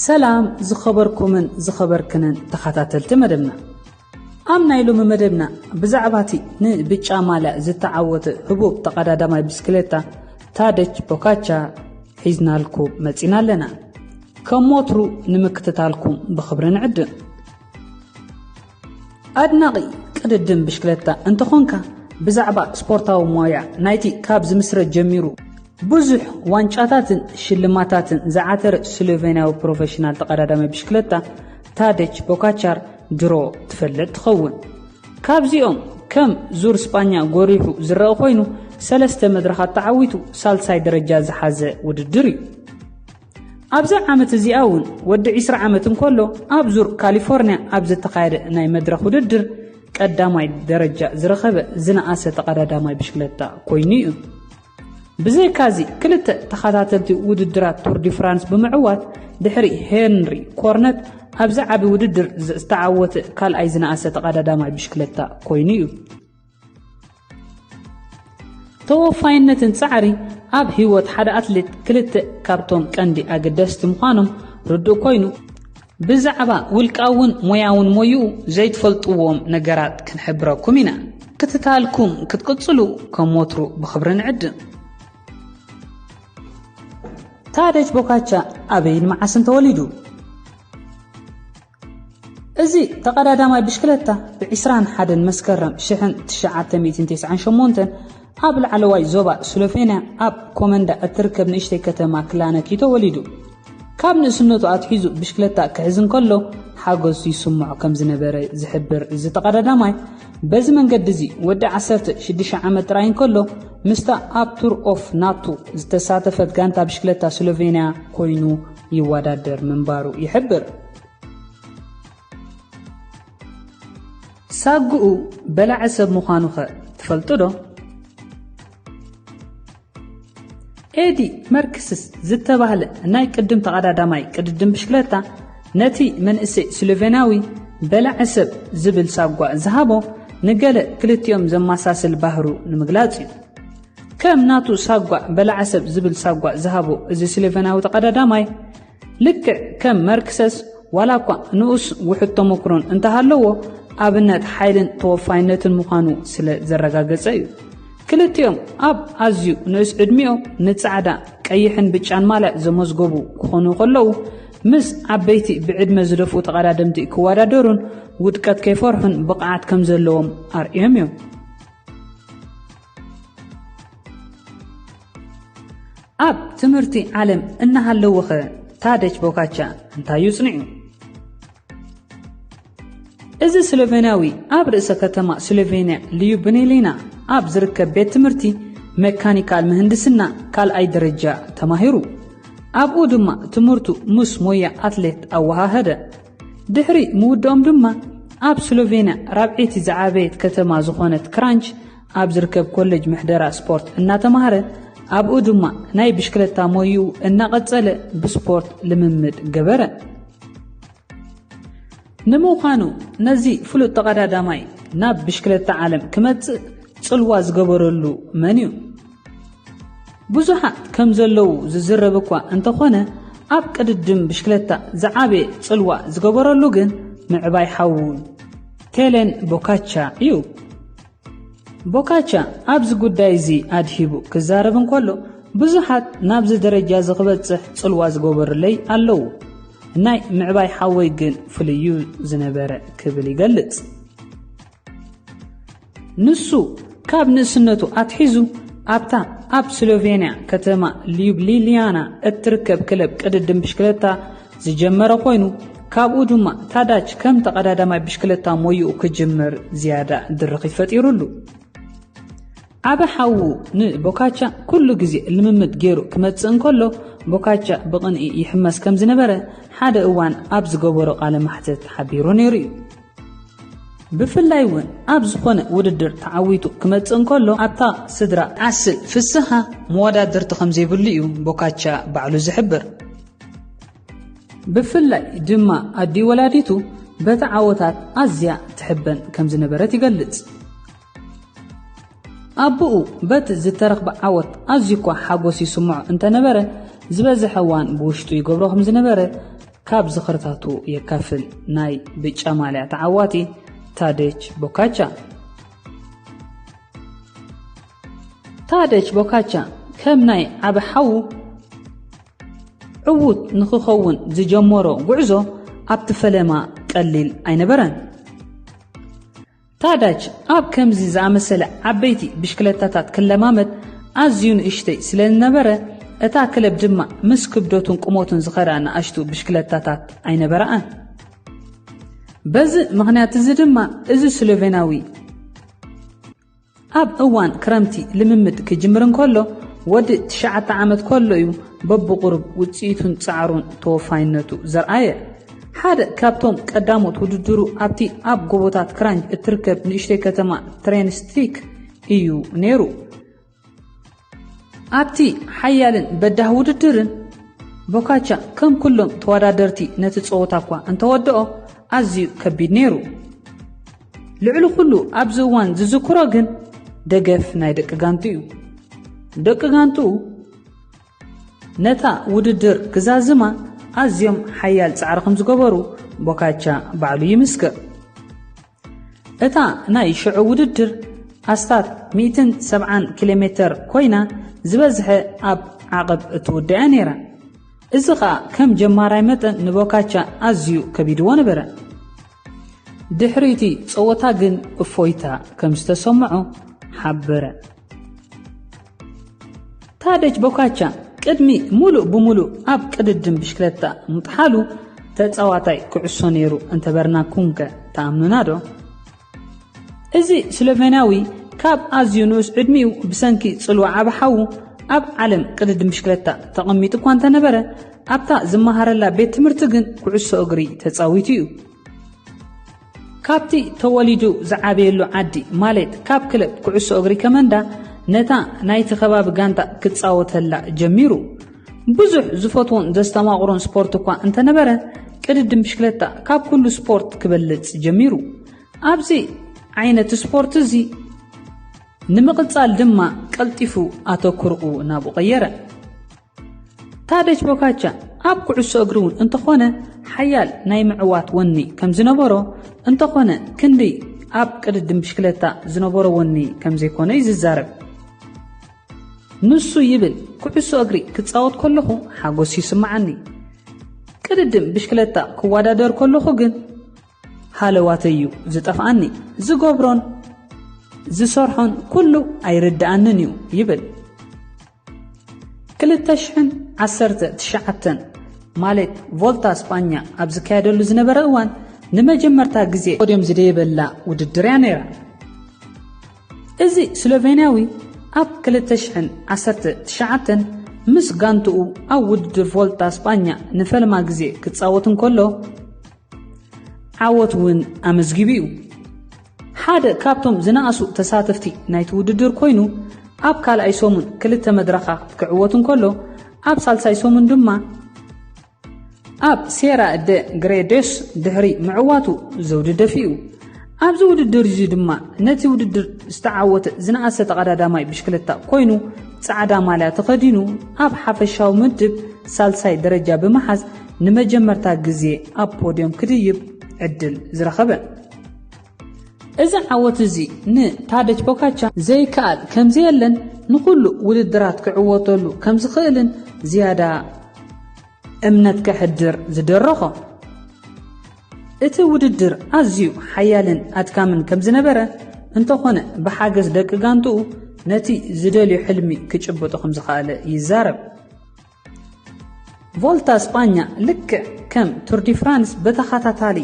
ሰላም ዝኸበርኩምን ዝኸበርክንን ተኸታተልቲ መደብና። ኣብ ናይ ሎሚ መደብና ብዛዕባ እቲ ንብጫ ማልያ ዝተዓወተ ህቡብ ተቐዳዳማይ ብስክሌታ ታደች ቦካቻ ሒዝናልኩም መጺና ኣለና። ከም ወትሩ ንምክትታልኩም ብኽብሪ ንዕድም። ኣድናቒ ቅድድም ብሽክለታ እንተኾንካ፣ ብዛዕባ ስፖርታዊ ሞያ ናይቲ ካብ ዝምስረት ጀሚሩ ብዙሕ ዋንጫታትን ሽልማታትን ዝዓተረ ስሎቬንያዊ ፕሮፌሽናል ተቐዳዳማይ ብሽክለታ ታደች ቦካቻር ድሮ ትፈልጥ ትኸውን። ካብዚኦም ከም ዙር ስጳኛ ጎሪሑ ዝረአ ኮይኑ፣ ሰለስተ መድረኻት ተዓዊቱ ሳልሳይ ደረጃ ዝሓዘ ውድድር እዩ። ኣብዛ ዓመት እዚኣ እውን ወዲ ዕስራ ዓመት እንከሎ ኣብ ዙር ካሊፎርንያ ኣብ ዝተኻየደ ናይ መድረኽ ውድድር ቀዳማይ ደረጃ ዝረኸበ ዝነኣሰ ተቐዳዳማይ ብሽክለታ ኮይኑ እዩ። ብዘይካዚ ክልተ ተኸታተልቲ ውድድራት ቱር ዲ ፍራንስ ብምዕዋት ድሕሪ ሄንሪ ኮርነት ኣብዚ ዓቢ ውድድር ዝተዓወተ ካልኣይ ዝነኣሰ ተቐዳዳማይ ብሽክለታ ኮይኑ እዩ። ተወፋይነትን ጻዕሪ ኣብ ህይወት ሓደ ኣትሌት ክልተ ካብቶም ቀንዲ ኣገደስቲ ምዃኖም ርዱእ ኮይኑ፣ ብዛዕባ ውልቃውን ሞያውን ሞይኡ ዘይትፈልጥዎም ነገራት ክንሕብረኩም ኢና። ክትታልኩም ክትቅጽሉ ከም ወትሩ ብኽብሪ ንዕድም። ታደች ቦካቻ ኣበይን መዓስን ተወሊዱ? እዚ ተቐዳዳማይ ብሽክለታ ብ ዕስራን ሓደን መስከረም ሽሕን ትሽዓተ ሚእትን ተስዓን ሸሞንተን ኣብ ላዕለዋይ ዞባ ስሎቬንያ ኣብ ኮመንዳ እትርከብ ንእሽተይ ከተማ ክላነክ እዩ ተወሊዱ። ካብ ንእስነቱ ኣትሒዙ ብሽክለታ ክሕዝ እንከሎ ሓጎስ ይስምዖ ከም ዝነበረ ዝሕብር እዚ ተቐዳዳማይ፣ በዚ መንገዲ እዚ ወዲ ዓሰርተ ሽዱሽተ ዓመት ጥራይ እንከሎ ምስታ ኣብ ቱር ኦፍ ናቱ ዝተሳተፈት ጋንታ ብሽክለታ ስሎቬንያ ኮይኑ ይወዳደር ምንባሩ ይሕብር። ሳጉኡ በላዒ ሰብ ምዃኑኸ ትፈልጡ ዶ? ኤዲ መርክስስ ዝተባህለ ናይ ቅድም ተቐዳዳማይ ቅድድም ብሽክለታ ነቲ መንእሰይ ስሎቬንያዊ በላዒ ሰብ ዝብል ሳጓ ዝሃቦ ንገለ ክልቲኦም ዘመሳስል ባህሩ ንምግላጽ እዩ። ከም ናቱ ሳጓ በላዒ ሰብ ዝብል ሳጓ ዝሃቦ እዚ ስሎቬንያዊ ተቐዳዳማይ፣ ልክዕ ከም መርክሰስ ዋላ እኳ ንኡስ ውሑድ ተመኩሮን እንተሃለዎ፣ ኣብነት ሓይልን ተወፋይነትን ምዃኑ ስለ ዘረጋገጸ እዩ። ክልቲኦም ኣብ ኣዝዩ ንኡስ ዕድሚኦም ንጻዕዳ፣ ቀይሕን ብጫን ማልያ ዘመዝገቡ ክኾኑ ከለዉ፣ ምስ ዓበይቲ ብዕድመ ዝደፍኡ ተቐዳደምቲ ክወዳደሩን ውድቀት ከይፈርሑን ብቕዓት ከም ዘለዎም ኣርእዮም እዮም። ኣብ ትምህርቲ ዓለም እናሃለወኸ ታደች ቦካቻ እንታይ እዩ ጽኒዑ? እዚ ስሎቬንያዊ ኣብ ርእሰ ከተማ ስሎቬንያ ሊዩብሊና ኣብ ዝርከብ ቤት ትምህርቲ መካኒካል ምህንድስና ካልኣይ ደረጃ ተማሂሩ። ኣብኡ ድማ ትምህርቱ ምስ ሞያ ኣትሌት ኣወሃሃደ። ድሕሪ ምውድኦም ድማ ኣብ ስሎቬንያ ራብዐይቲ ዝዓበየት ከተማ ዝኾነት ክራንች ኣብ ዝርከብ ኮሌጅ ምሕደራ ስፖርት እናተማህረ፣ ኣብኡ ድማ ናይ ብሽክለታ ሞይኡ እናቐጸለ ብስፖርት ልምምድ ገበረ። ንምዃኑ ነዚ ፍሉጥ ተቐዳዳማይ ናብ ብሽክለታ ዓለም ክመጽእ ጽልዋ ዝገበረሉ መን እዩ? ብዙሓት ከም ዘለዉ ዝዝረብ እኳ እንተኾነ፣ ኣብ ቅድድም ብሽክለታ ዝዓበየ ጽልዋ ዝገበረሉ ግን ምዕባይ ሓዉ ቴሌን ቦካቻ እዩ። ቦካቻ ኣብዚ ጉዳይ እዚ ኣድሂቡ ክዛረብ እንከሎ፣ ብዙሓት ናብዚ ደረጃ እዚ ክበጽሕ ጽልዋ ዝገበሩለይ ኣለዉ። ናይ ምዕባይ ሓወይ ግን ፍሉይ እዩ ዝነበረ ክብል ይገልጽ። ንሱ ካብ ንእስነቱ ኣትሒዙ ኣብታ ኣብ ስሎቬንያ ከተማ ሊዩብሊያና እትርከብ ክለብ ቅድድም ብሽክለታ ዝጀመረ ኮይኑ፣ ካብኡ ድማ ታዳች ከም ተቐዳዳማይ ብሽክለታ ሞይኡ ክጅምር ዝያዳ ድርኺት ፈጢሩሉ። ዓቢ ሓዉ ንቦካቻ ኩሉ ግዜ ልምምድ ገይሩ ክመጽእ እንከሎ፣ ቦካቻ ብቕንኢ ይሕመስ ከም ዝነበረ ሓደ እዋን ኣብ ዝገበሮ ቃለ ማሕተት ሓቢሩ ነይሩ እዩ። ብፍላይ እውን ኣብ ዝኾነ ውድድር ተዓዊቱ ክመጽእ እንከሎ፣ ኣብታ ስድራ ዓስል ፍስሃ መወዳድርቲ ከም ዘይብሉ እዩ ቦካቻ ባዕሉ ዝሕብር። ብፍላይ ድማ ኣዲ ወላዲቱ በቲ ዓወታት ኣዝያ ትሕበን ከም ዝነበረት ይገልጽ። ኣቦኡ በቲ ዝተረኽበ ዓወት ኣዝዩ እኳ ሓጎስ ይስምዖ እንተነበረ፣ ዝበዝሐ እዋን ብውሽጡ ይገብሮ ከም ዝነበረ ካብ ዝኽርታቱ የካፍል። ናይ ብጫ ማልያ ተዓዋቲ ታደች ቦካቻ። ታደች ቦካቻ ከም ናይ ዓቢ ሓዉ ዕዉት ንኽኸውን ዝጀመሮ ጉዕዞ ኣብቲ ፈለማ ቀሊል ኣይነበረን። ታዳች ኣብ ከምዚ ዝኣመሰለ ዓበይቲ ብሽክለታታት ክለማመድ ኣዝዩ ንእሽተይ ስለ ዝነበረ፣ እታ ክለብ ድማ ምስ ክብደቱን ቁመቱን ዝኸዳ ንኣሽቱ ብሽክለታታት ኣይነበራኣን። በዚ ምኽንያት እዚ ድማ እዚ ስሎቬናዊ ኣብ እዋን ክረምቲ ልምምድ ክጅምር እንከሎ፣ ወዲ ትሽዓተ ዓመት ከሎ እዩ በብቑሩብ ውጽኢቱን ጻዕሩን ተወፋይነቱ ዘርኣየ። ሓደ ካብቶም ቀዳሞት ውድድሩ ኣብቲ ኣብ ጎቦታት ክራንጅ እትርከብ ንእሽተይ ከተማ ትሬንስቲክ እዩ ነይሩ። ኣብቲ ሓያልን በዳህ ውድድርን፣ ቦካቻ ከም ኩሎም ተወዳደርቲ ነቲ ጸወታ እኳ እንተወደኦ፣ ኣዝዩ ከቢድ ነይሩ። ልዕሊ ኩሉ ኣብዚ እዋን ዝዝክሮ ግን ደገፍ ናይ ደቂ ጋንቱ እዩ። ደቂ ጋንቱ ነታ ውድድር ክዛዝማ ኣዝዮም ሓያል ጻዕሪ ከም ዝገበሩ ቦካቻ ባዕሉ ይምስክር። እታ ናይ ሽዑ ውድድር ኣስታት ሚእትን ሰብዓን ኪሎ ሜተር ኮይና፣ ዝበዝሐ ኣብ ዓቐብ እትውዳእ እያ ነይራ። እዚ ኸኣ ከም ጀማራይ መጠን ንቦካቻ ኣዝዩ ከቢድዎ ነበረ። ድሕሪ እቲ ጸወታ ግን እፎይታ ከም ዝተሰምዖ ሓበረ። ታደች ቦካቻ ቅድሚ ሙሉእ ብሙሉእ ኣብ ቅድድም ብሽክለታ ምጥሓሉ ተጻዋታይ ኩዕሶ ነይሩ እንተበርና ኩንከ ትኣምኑና ዶ? እዚ ስሎቬንያዊ ካብ ኣዝዩ ንኡስ ዕድሚኡ ብሰንኪ ጽልዋ ዓቢ ሓዉ ኣብ ዓለም ቅድድም ብሽክለታ ተቐሚጡ እኳ እንተነበረ፣ ኣብታ ዝመሃረላ ቤት ትምህርቲ ግን ኩዕሶ እግሪ ተጻዊቱ እዩ። ካብቲ ተወሊዱ ዝዓበየሉ ዓዲ፣ ማለት ካብ ክለብ ኩዕሶ እግሪ ከመንዳ፣ ነታ ናይቲ ከባቢ ጋንታ ክጻወተላ ጀሚሩ። ብዙሕ ዝፈትዎን ዘስተማቕሮን ስፖርት እኳ እንተነበረ፣ ቅድድም ብሽክለታ ካብ ኩሉ ስፖርት ክበልጽ ጀሚሩ። ኣብዚ ዓይነት ስፖርት እዚ ንምቕጻል ድማ ቀልጢፉ ኣተኩርኡ ናብኡ ቀየረ። ታደች ቦካቻ ኣብ ኩዕሶ እግሪ እውን እንተኾነ ሓያል ናይ ምዕዋት ወኒ ከም ዝነበሮ፣ እንተኾነ ክንዲ ኣብ ቅድድም ብሽክለታ ዝነበሮ ወኒ ከም ዘይኮነ እዩ ዝዛረብ። ንሱ ይብል፣ "ኩዕሶ እግሪ ክጻወት ከለኹ ሓጎስ ይስምዓኒ። ቅድድም ብሽክለታ ክወዳደር ከለኹ ግን ሃለዋተይ እዩ ዝጠፍኣኒ። ዝገብሮን ዝሰርሖን ኩሉ ኣይርድኣንን እዩ" ይብል። ክልተ ሽሕን ዓሰርተ ትሽዓተን፣ ማለት ቮልታ ስጳኛ ኣብ ዝካየደሉ ዝነበረ እዋን፣ ንመጀመርታ ግዜ ፖድዮም ዝደየበላ ውድድር እያ ነይራ። እዚ ስሎቬንያዊ ኣብ ክልተ ሽሕን ዓሰርተ ትሽዓተን ምስ ጋንትኡ ኣብ ውድድር ቮልታ ስጳኛ ንፈልማ ግዜ ክጻወት እንከሎ፣ ዓወት እውን ኣመዝጊቡ እዩ። ሓደ ካብቶም ዝነኣሱ ተሳተፍቲ ናይቲ ውድድር ኮይኑ፣ ኣብ ካልኣይ ሰሙን ክልተ መድረኻት ክዕወት እንከሎ፣ ኣብ ሳልሳይ ሰሙን ድማ ኣብ ሴራ ደ ግሬዶስ ድሕሪ ምዕዋቱ ዘውዲ ደፊኡ። ኣብዚ ውድድር እዚ ድማ ነቲ ውድድር ዝተዓወተ ዝነኣሰ ተቐዳዳማይ ብሽክለታ ኮይኑ፣ ጻዕዳ ማልያ ተኸዲኑ፣ ኣብ ሓፈሻዊ ምድብ ሳልሳይ ደረጃ ብምሓዝ ንመጀመርታ ግዜ ኣብ ፖድዮም ክድይብ ዕድል ዝረኸበ። እዚ ዓወት እዚ ንታደች ቦካቻ ዘይከኣል ከም ዘየለን ንኹሉ ውድድራት ክዕወተሉ ከም ዝኽእልን ዝያዳ እምነት ከሕድር ዝደረኾ። እቲ ውድድር ኣዝዩ ሓያልን ኣድካምን ከም ዝነበረ፣ እንተኾነ ብሓገዝ ደቂ ጋንትኡ ነቲ ዝደልዮ ሕልሚ ክጭብጦ ከም ዝኸኣለ ይዛረብ። ቮልታ ስጳኛ ልክዕ ከም ቱር ዲ ፍራንስ ብተኸታታሊ